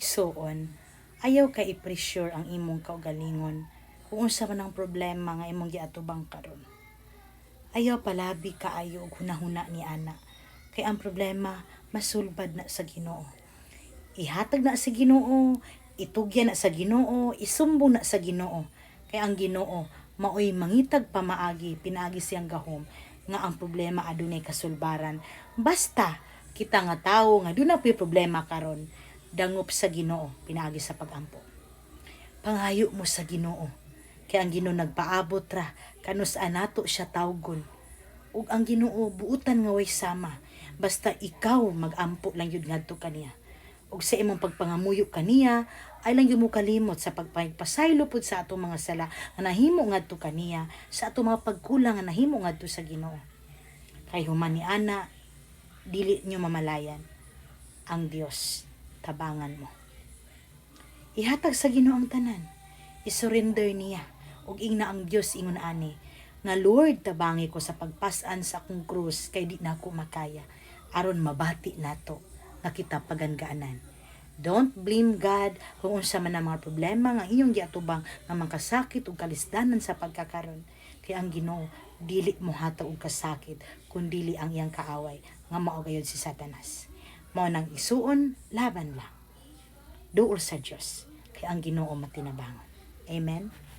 Igsuon, ayaw ka i-pressure ang imong kaugalingon kung unsa man ang problema nga imong giatubang karon. Ayaw palabi kaayo og hunahuna ni ana kay ang problema masulbad na sa Ginoo. Ihatag na sa Ginoo, itugyan na sa Ginoo, isumbong na sa Ginoo. Kay ang Ginoo maoy mangitag pamaagi pinaagi siyang gahom nga ang problema adunay kasulbaran. Basta kita nga tawo nga duna po'y problema karon, dangop sa Ginoo pinaagi sa pagampo. Pangayo mo sa Ginoo kay ang Ginoo nagpaabot ra kanus-a nato siya tawgon. Ug ang Ginoo buutan nga way sama, basta ikaw magampo lang yun ngadto kaniya. Ug sa imong pagpangamuyo kaniya, ay lang yun mo kalimot sa pagpasaylo pud sa atong mga sala nga nahimo ngadto kaniya, sa atong mga pagkulang nga nahimo ngadto sa Ginoo. Kay human ni ana, dili nyo mamalayan ang Dios tabangan mo. Ihatag sa Ginoo ang tanan. I-surrender niya. Ug ingna ang Dios ingon ani nga, "Lord, tabangi ko sa pagpas-an sa akong krus kay di nako makaya," aron mabati nato nga kita pagangaanan. Don't blame God kung unsa man ang mga problema nga iyong giatubang nga makasakit ug kalisdanan sa pagkakaron. Kay ang Ginoo dili mo hatag og kasakit kun dili ang iyang kaaway nga mao gayud si Satanas. Mao nang, igsuon, laban lang. Duol sa Dios kay ang Ginoo matinabangon. Amen.